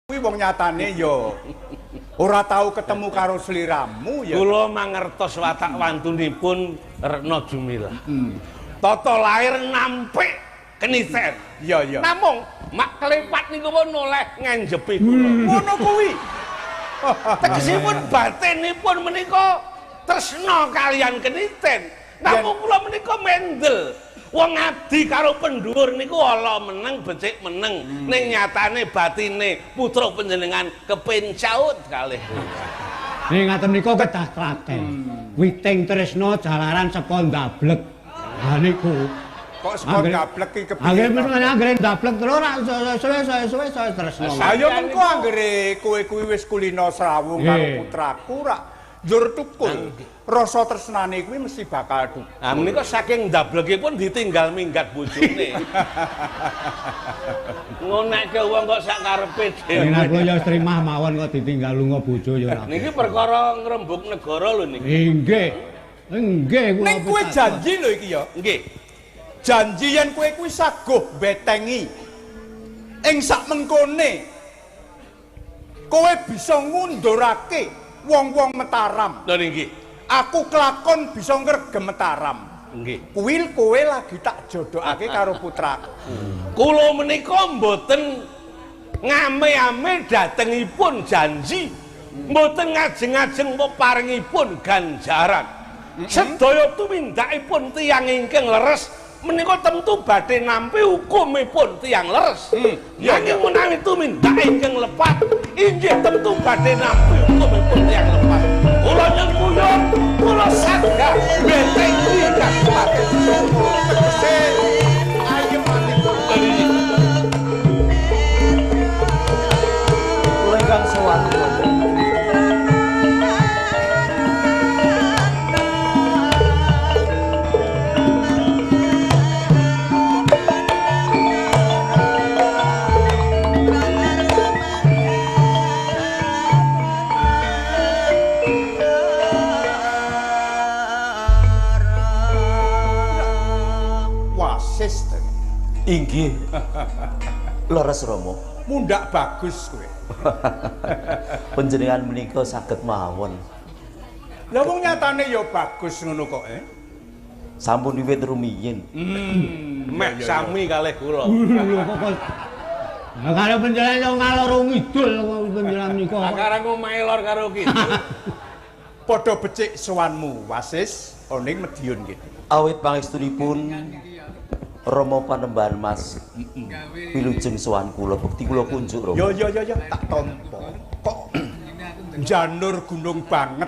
Kuwi wong nyatane ya ora tau ketemu karo sliramu ya. Kula mangertos watak wantunipun Retno Jumilah. Tata lahir nampik keniten. Iya, iya. Namung mak klepat niku pun oleh nganjepi kula. Ngono kuwi. Tegesipun batinipun menika tresna kalian keniten. Namung kula menika mendel. Wong abdi karo pendhuwur niku ala meneng becik meneng. Ning nyatane batine putra panjenengan kepencaut kalih. Ning ngaten nika kedah tlaten. Witing tresna jalaran saka ndablek. Ha niku. Kok saka ndablek iki kepiye? Anggere anggere ndablek terus ora suwe-suwe saya tresna. Ayo mengko anggere kowe kuwi wis kulino srawung karo putraku rak njur tukul. Rasa tresnane kuwi mesti bakal tukul. Ah menika saking ndablekipun ditinggal minggat bojone. Ngonekke wong kok sak karepe dhewe. Nek kula ya trimah mawon kok ditinggal lunga bojo ya ora. Niki perkara ngrembug negara lho niki. Nggih. Nggih kula. Ning kowe janji lho iki ya. Nggih. Janji yen kowe kuwi saguh betengi ing sak mengkone kowe bisa ngundurake wong-wong Mataram. Lho nggih. Aku kelakon bisa ngregem Mataram. Nggih. Kuwi kowe lagi tak jodhokake karo putraku. Kula menika mboten ngame-ame datengipun janji. Mboten ngajeng-ajeng peparingipun ganjaran. Sedaya tumindakipun tiyang ingkang leres menika tentu badhe nampi hukumipun tiyang leres. Nanging menawi tumindak ingkang lepat inggih tentu badhe nampi hukumipun tiyang lepat. Kula nyengkuyung, kula sagah betengi kasepat. Tegese ayem atiku. Kula ingkang sowan. Inggih. Leres Rama. Mundhak bagus kowe. Panjenengan menika saged mawon. Lah wong nyatane ya bagus ngono kok, eh. Sampun wiwit rumiyin. Meh sami kalih kula. Lho kok. Lah karo panjenengan yo ngalor ngidul panjenengan menika. Sekarang omahe lor karo kidul. Padha becik sowanmu, Wasis, oning Madiun kene. Awit pangestunipun Rama Panembahan Mas wilujeng sowan kula, bekti kula kunjuk Rama. Yo yo yo yo tak tampa. Kok janur gunung banget.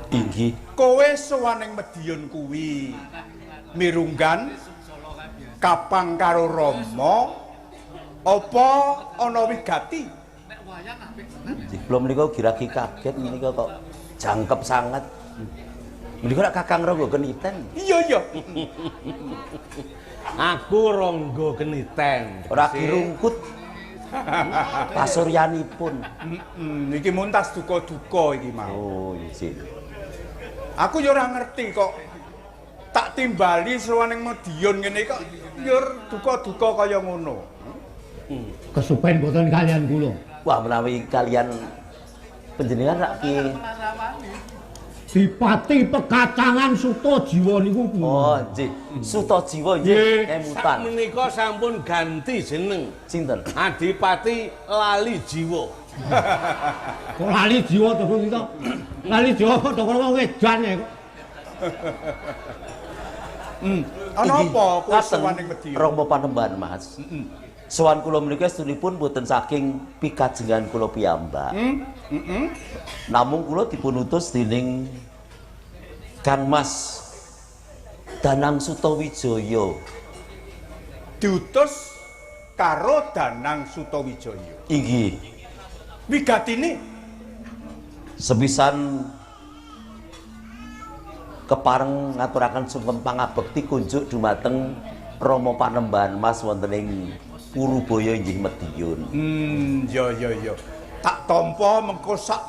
Inggih. Kowe sowan ning Madiun kuwi mirunggan kapang karo Rama apa ana wigati? Kula menika giragi kaget menika kok jangkep sanget. Menika rak Kakang Rangga Keniten. Iya iya. Aku Rangga Keniten. Ora kirungkut. Pasuryanipun. Iki muntas duka-duka iki mau. Oh, inggih. Aku ya ora ngerti kok tak timbali sowan ning Madiun ngene kok njur duka-duka kaya ngono. Kesupen mboten kalian kula. Wah, menawi kalian panjenengan rak ki Dipati pekacangan Sutajiwa niku. Oh, nggih. Sutajiwa nggih, emutan. Menika sampun ganti jeneng. Sinten? Adipati Lali Jiwa. Kok Lali Jiwa to kita? Lali Jiwa padha karo wong edan ya kok. Ana apa kowe sowan ning Madiun? Rama Panembahan Mas. Sowan kula menika estunipun boten saking pikajengan kula piyambak. Namung kula dipunutus dening Kang Mas Danang Sutawijaya. Diutus karo Danang Sutawijaya. Inggih. Wigatine sepisan kepareng ngaturaken sungkem pangabekti kunjuk dumateng Rama Panembahan Mas wonten ing Purubaya inggih Madiun. Ya ya ya. Tak tampa mengko sak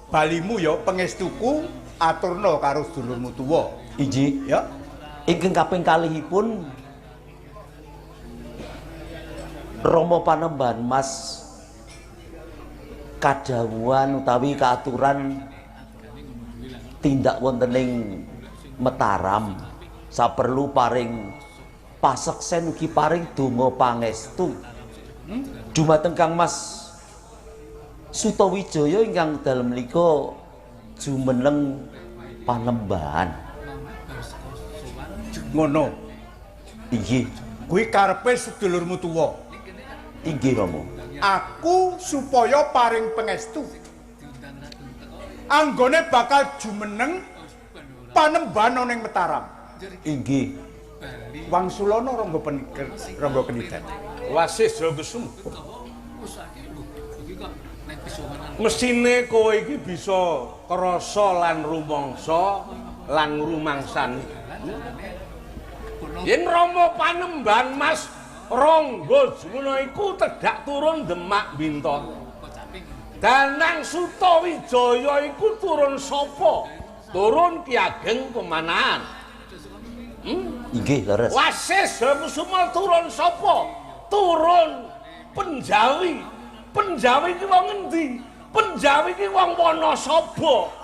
balimu ya pangestuku aturna karo sedulurmu tuwa. Inggih. Ya. Ingkang kaping kalihipun Rama Panembahan Mas Kadhawuhan utawi kaaturan tindak wonten ing Mataram saperlu paring paseksen ugi paring donga pangestu dumateng Kang Mas Sutawijaya ingkang dalem menika jumeneng panembahan. Ngono. Inggih. Kuwi karepe sedulurmu tuwa. Inggih Rama. Aku supaya paring pangestu. Anggone bakal jumeneng panembahan ning Mataram. Inggih. Wangsulana Rangga Rangga Keniten. Wasis Jakusuma. Mesine kowe iki bisa krasa lan rumangsa lan ngrumangsani. Yen Rama Panembahan Mas Rangga Jumuna iku tedhak turun Demak Binta. Danang Sutawijaya iku turun sapa? Turun Ki Ageng Pemanahan. Inggih leres. Wasis Jakusuma turun sapa? Turun Penjawi. Penjawi iki wong endi? Penjawi iki wong Wanasaba.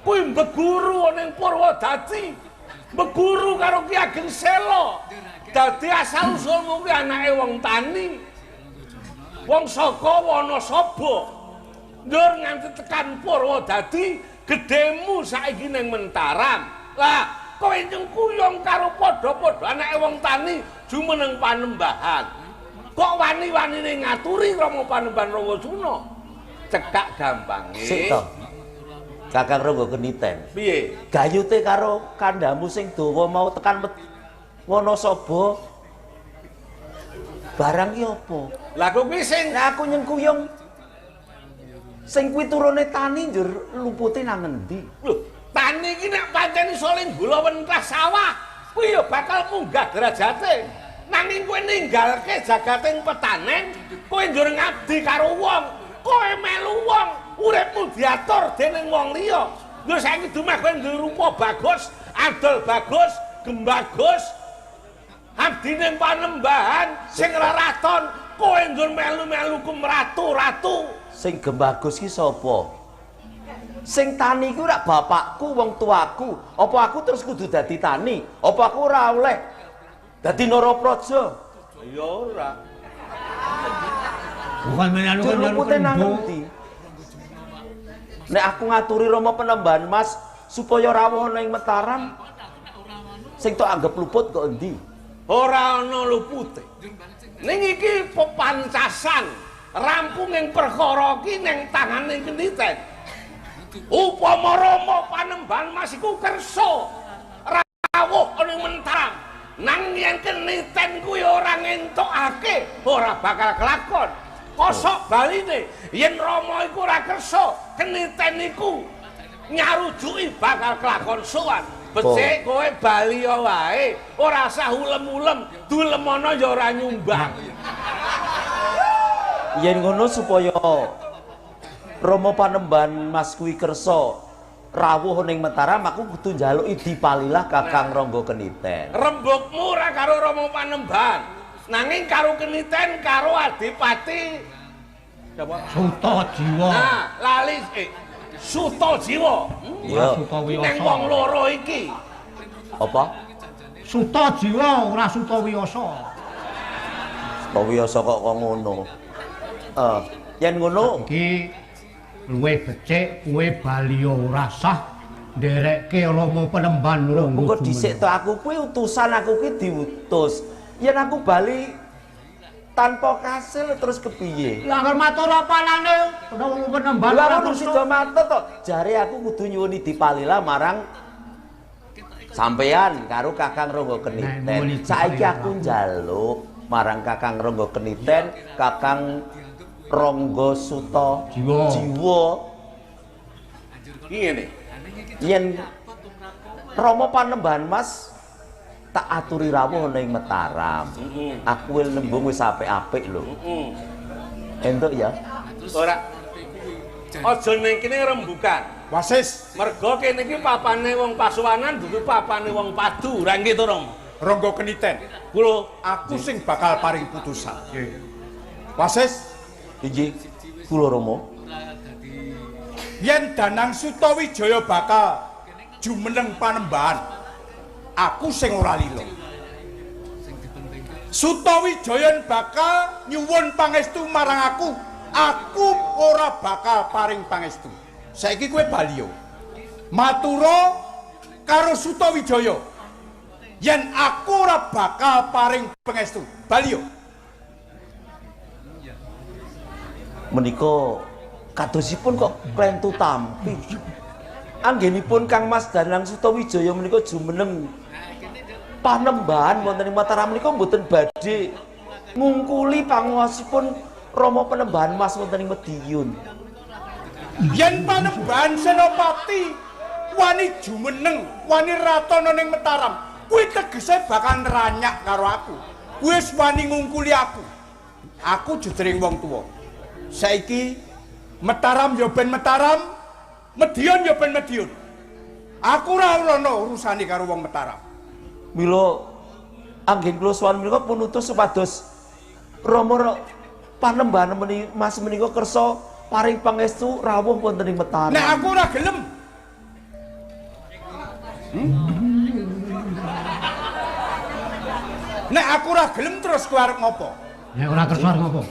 Kuwi mbeguru ning Purwodadi. Mbeguru karo Ki Ageng Sela. Dadi asal usulmu kuwi anake wong tani. Wong saka Wanasaba. Ndur nganti tekan Purwodadi, gedhemu saiki ning Mentaram. Lah, kowe nyengkuyung karo padha-padha anake wong tani jumeneng panembahan. Kok wani-wanine ngaturi Rama Panembahan Rangga Suna? Cekak gampange. Sik to. Kakang Rangga Keniten. Piye? Gayute karo kandhamu sing dawa mau tekan Wanasaba. Barang ki apa? Lah kok kuwi sing aku nyengkuyung sing kuwi turune tani njur lupute nang endi? Lho, tani iki nek pancen iso lenggula wentah sawah, kuwi ya bakal munggah derajate. Nanging kowe ninggalke jagating petanen, kowe njur ngabdi karo wong, kowe melu wong, uripmu diatur dening wong liya. Lho saiki dumeh kowe duwe rupa bagus, adol bagus, gembagus, abdi ning panembahan sing reraton, kowe njur melu-melu kumratu-ratu. Sing gembagus ki sapa? Sing tani ku rak bapakku, wong tuaku. Apa aku terus kudu dadi tani? Apa aku ora oleh dadi Narapraja? Ya ora. Bukan menalukan lupute nang endi? Nek aku ngaturi Rama Panembahan Mas supaya rawuh ning Mataram, sing tok anggap luput kok endi? Ora ana lupute. Ning iki pepancasan rampunging perkara iki ning tangane Keniten. Upama Rama Panembahan Mas iku kersa rawuh ning Mataram, nang yen Keniten kuwi ora ngentukake, ora bakal kelakon. Kosok baline yen Rama iku ora kersa, Keniten iku nyarujuki bakal kelakon sowan. Becik kowe bali wae, ora usah ulem-ulem, dulemono ya ora nyumbang. Yen ngono supaya Rama Panembahan Mas kuwi kersa rawuh ning Mataram, aku kudu njaluki dipalilah Kakang Rangga Keniten. Rembugmu ora karo Rama Panembahan, nanging karo Keniten karo Adipati sapa? Sutajiwa. Nah, lali Sutajiwa. Iya. Ning wong loro iki. Apa? Sutajiwa ora Sutawiyasa. Sutawiyasa kok kok ngono. Yen ngono iki luwih becik kowe bali ora sah nderekke Rama Panembahan Rangga. Mengko dhisik to aku kuwi utusan, aku kuwi diutus. Yen aku bali tanpa kasil terus kepiye? Lah matur apalane Rama Panembahan. Lah aku sida matur to. Jare aku kudu nyuwuni dipalilah marang sampean karo Kakang Rangga Keniten. Saiki aku njaluk marang Kakang Rangga Keniten, Kakang Rangga Suta Jiwa. Iki ngene. Yen Rama Panembahan Mas tak aturi rawuh ning Mataram. Aku wil nembung wis apik-apik lho. Entuk ya? Ora. Aja ning kene rembukan. Wasis. Mergo kene iki papane wong pasuwanan dudu papane wong padu. Ora nggih to, Rama? Rangga Keniten. Kula aku sing bakal paring putusan. Wasis. Inggih, kula Rama. Yen Danang Sutawijaya bakal jumeneng panembahan, aku sing ora lila. Sutawijaya bakal nyuwun pangestu marang aku, aku ora bakal paring pangestu. Saiki kowe bali yo. Matura karo Sutawijaya. Yen aku ora bakal paring pangestu, bali yo. Menika kadosipun kok klentu tampi. Anggenipun Kang Mas Danang Sutawijaya menika jumeneng panembahan wonten ing Mataram menika mboten badhe ngungkuli panguwasipun Rama Panembahan Mas wonten ing Madiun. Yen Panembahan Senopati wani jumeneng, wani ratana ning Mataram, kuwi tegese bakal nranyak karo aku. Kuwi wis wani ngungkuli aku. Aku jejering wong tuwa. Saiki Mataram ya ben Mataram, Madiun ya ben Madiun. Aku ora ana urusane karo wong Mataram. Mila anggen kula sowan menika pun utus supados Rama Panembahan Mas menika kersa paring pangestu rawuh wonten ing Mataram. Nek aku ora gelem. Nek aku ora gelem terus kowe arep ngopo? Nek ora kersa arep ngopo?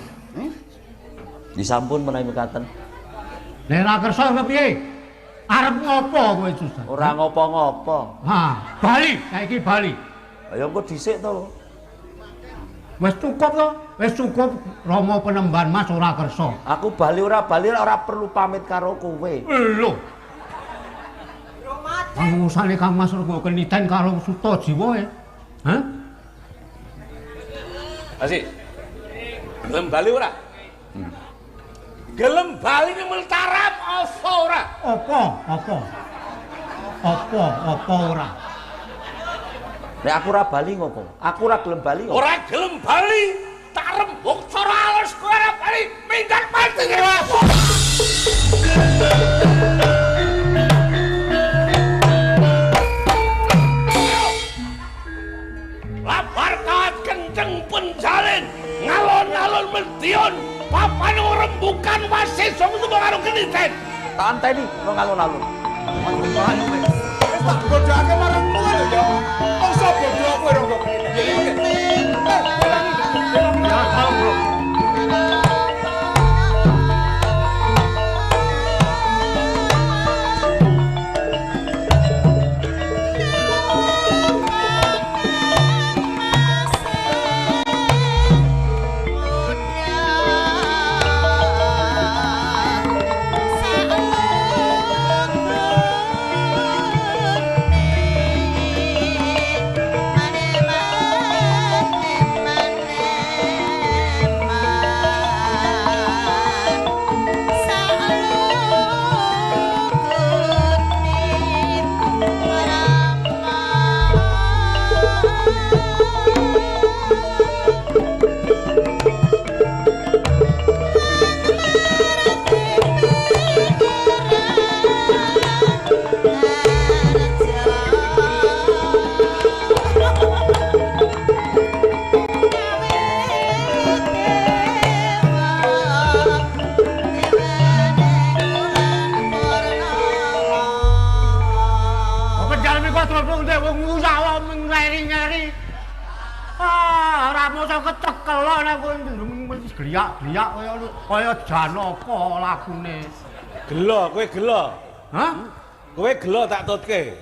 Disampun menawi mekaten. Nek ora kersa kepiye? Arep ngopo kowe susah? Ora ngopo-ngopo. Ha, bali saiki bali. Ya engko dhisik to. Wis cukup to, wis cukup Rama Panembahan Mas ora kersa. Aku bali ora perlu pamit karo kowe. Lho. Pangusane Kang Mas Renggo keniten karo Sutajiwa e. Hah? Asik. Gelem bali ora? Gelem bali ning Mataram apa ora? Apa? Apa? Apa? Apa ora? Nek aku ora bali ngopo? Aku ora gelem bali ngopo? Ora gelem bali, tak rembug cara alus kowe ora bali, minggat mati kowe. Labar kawat kenceng penjalin, ngalon-alon Madiun, papan rembukan wasesa metu karo keniten. Tak anteni nang alun-alun. Wis tak bodhake marang kowe lho ya. Masa bodho kowe ronggo keniten. Ya tau, Bro. Gliak-gliak kaya Janaka lakune. Gelo, kowe gelo. Hah? Kowe gelo tak tutke.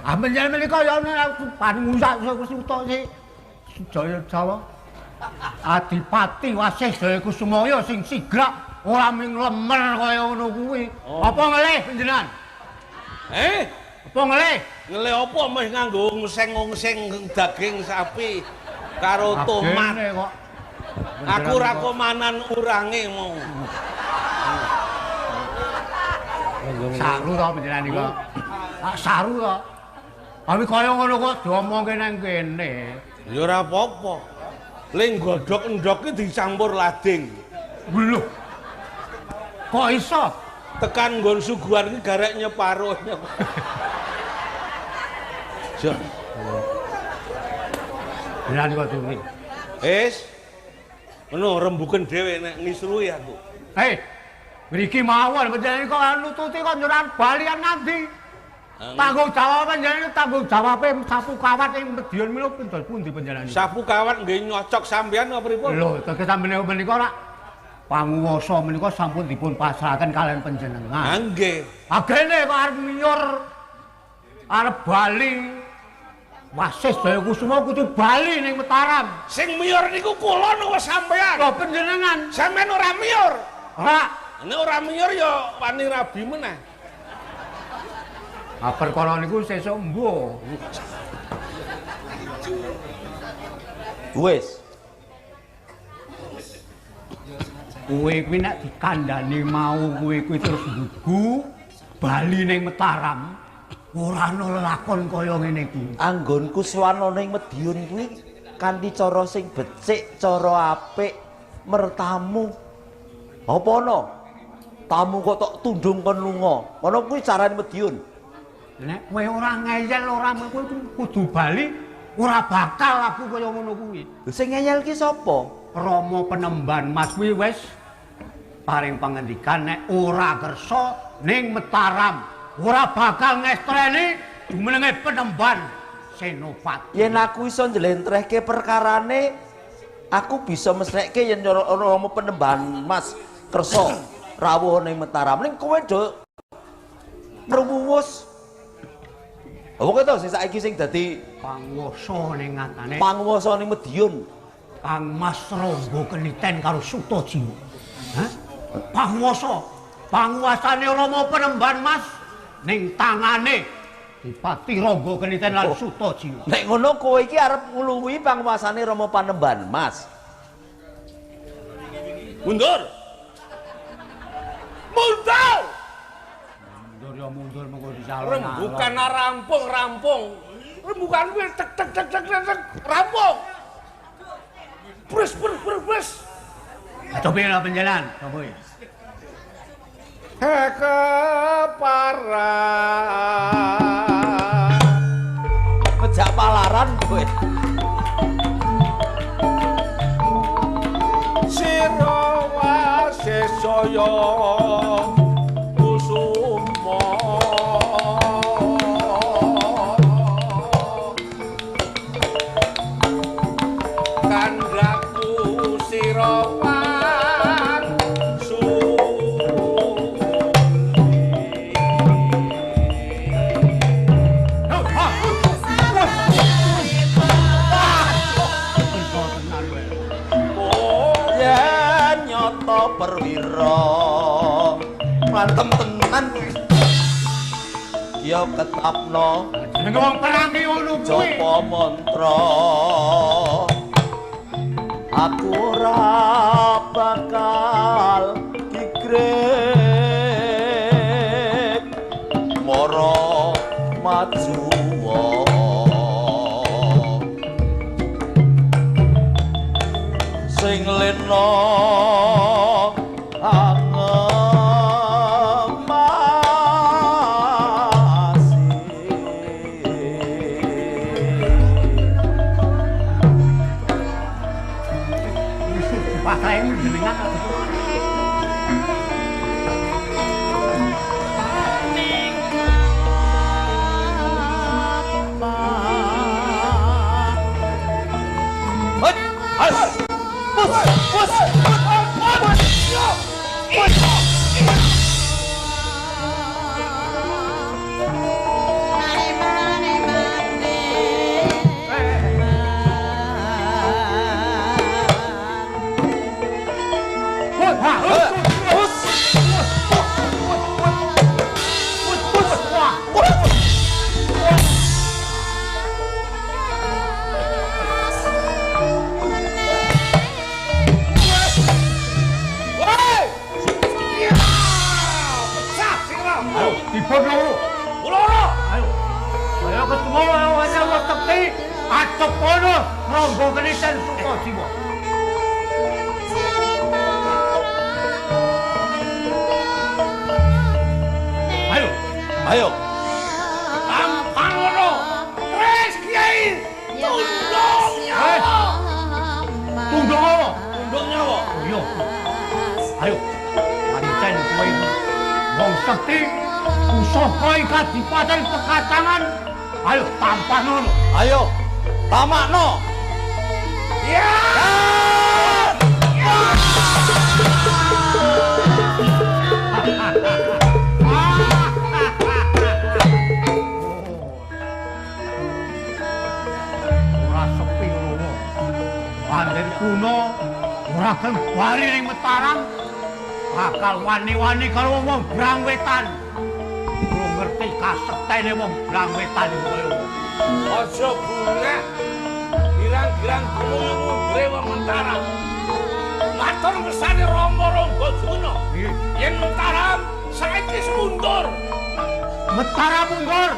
Ah menjen menika ya aku pangusak suta si Jaya Jawa. Adipati Wasesa Kusumaya sing sigrak ora ming lemer kaya ngono kuwi. Apa ngelih panjenengan? Eh? Apa ngelih? Ngelih apa meh nganggo ngseng-ngseng daging sapi karo tomat kok. Aku ora komanan urange mau. Saru to panjenengan iki kok. Saru to. Tapi kaya ngono kok diomongke nang kene. Ya ora apa-apa. Ling godhog endhog ki dicampur lading. Lho. Kok iso? Tekan nggon suguhan ki garek nyeparuh. Yo. Panjenengan kok duri. Wis. Ngono rembuken dhewe nek ngisruhi aku. Hei. Mriki mawon panjenengan kok nututi kok nyuran balian nganti. Tanggung jawab panjenengan tanggung jawabe sapu kawat ing Medion mila pinten pundi panjenengan? Sapu kawat nggih nyocok sampean apa pripun? Lho, tegese sampeyan menika rak panguwasa menika sampun dipun pasrahaken kalian panjenengan. Ha nggih. Agene kok arep miyur arep bali Wasis Jaya Kusuma kudu bali ning Mataram. Sing miyur niku kula napa sampean? Lho panjenengan. Sampean ora miyur. Ora. Nek ora miyur ya wani rabi meneh. Ah perkara niku sesuk mbuh. Wis. Kowe kuwi nek dikandhani mau kowe kuwi terus nggugu bali ning Mataram. Ora ana lelakon kaya ngene iki. Anggonku swana ning Medion kuwi kanthi cara sing becik, cara apik, mertamu. Apa ana? Tamu kok tok tundung kon lunga. Ngono kuwi carane Medion. Nek kowe ora ngeyel ora kowe kudu bali, ora bakal aku kaya ngono kuwi. Lho sing ngeyel ki sapa? Rama Penemban Mas kuwi wis paring pangendikan nek ora kersa ning Mataram. Ora bakal ngestreni jumenenge Penemban Senopati. Yen aku iso njlentrehke perkarane, aku bisa mesrekke yen Rama Penemban Mas kersa rawuh ning Mataram. Ning kowe do ruwus. Apa to sing saiki sing dadi panguwasa ning ngatane? Panguwasa ning Medion. Kang Mas Rangga Keniten karo Sutajiwa. Hah? Panguwasa, panguwasane Rama Penemban Mas ning tangane Dipati Rangga Keniten lan Sutajiwa. Nek ngono kowe iki arep ngluwihi panguwasane Rama Panemban Mas. Mundur. Mundur. Mundur ya mundur mengko dicalon. Rembukan rampung-rampung. Rembukan kuwi tek tek tek tek tek rampung. Brus brus brus brus. Coba lah penjalan, coba. Keparan ngejak palaran kowe. Sira wasesaya kusuma kandhaku sira perwira mantem tenan kuwi ya ketapno jenenge wong perang ki ngono kuwi japa mantra aku ora bakal digrek mara maju sing lena Ayo. Tampang ngono. Wis Kiai, tundung nyawa. Tundung apa? Tundung nyawa. Iya. Ayo. Pancen kowe Wong sekti pusaka ing kadipaten Pekacangan. Ayo tampanono. Ayo tamakno. Ya! Ora sepi ngono. Anden kuno ora gelem bali ning Mataram. Bakal wani-wani karo wong Brangwetan. Kulo ngerti kasektene wong Brangwetan kowe. Aja bungah. Girang-girang gumuyung mundure wong Mataram. Matur ngersane Rama Rangga Juna. Yen Mataram saiki wis mundur. Mataram mundur.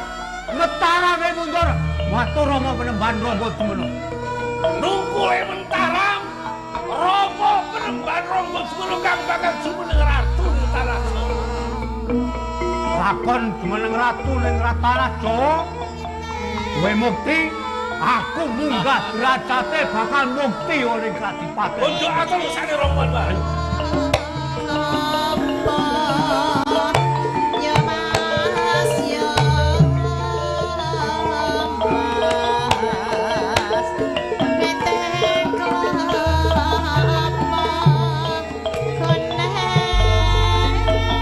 Mataram mundur. Matur Rama Penemban Rangga Juna. Nungkule Mataram Rama Penemban Rangga Juna kang bakal jumeneng ratu ning tanah Jawa. Lakon jumeneng ratu ning tanah Jawa. Kowe mukti, aku munggah derajate bakal mukti ning kadipaten. Unjuk atur ngersane Rama wae.